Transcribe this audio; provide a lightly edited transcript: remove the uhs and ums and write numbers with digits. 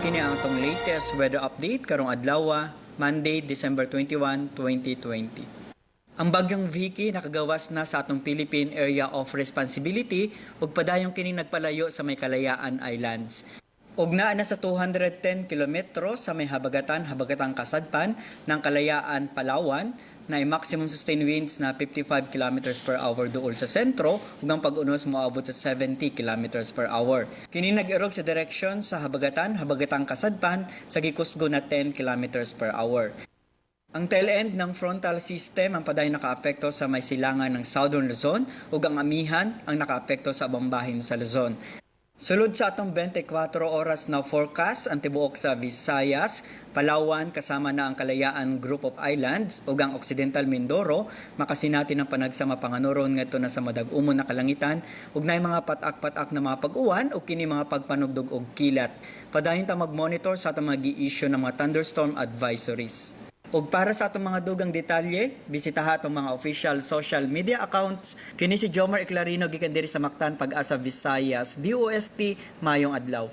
Kini ang atong latest weather update karong adlaw, Monday, December 21, 2020. Ang bagyong Vicky nakagawas na sa atong Philippine Area of Responsibility ug padayon kining nagpalayo sa may Kalayaan Islands. Ug naa na sa 210 kilometro sa may habagatan, habagatang kasadpan ng Kalayaan, Palawan, na ay maximum sustained winds na 55 kilometers per hour duol sa sentro ug ang pag-unos moabot sa 70 kilometers per hour. Kini nag-irog sa direksyon sa habagatan, habagatang kasadpan sa gikusgo na 10 kilometers per hour. Ang tail end ng frontal system ang padayon nakaapekto sa may silangan ng Southern Luzon ug ang amihan ang nakaapekto sa ubang bahin sa Luzon. Sulod sa atong 24 oras na forecast, ang tibuok sa Visayas, Palawan kasama na ang Kalayaan Group of Islands ug ang Occidental Mindoro makasinati ng panagsama panganuron ngadto na sa madag-umon na kalangitan ug naay mga patak-patak na mga pag-uwan ug kini mga pagpanugdog og kilat. Padayon ta mag-monitor sa atong mga gi-issue ng mga thunderstorm advisories. Ug para sa atong mga dugang detalye, bisitaha atong mga official social media accounts. Kini si Jomar Eclarino gikan diri sa Mactan, Pag-asa, Visayas, DOST, maayong adlaw.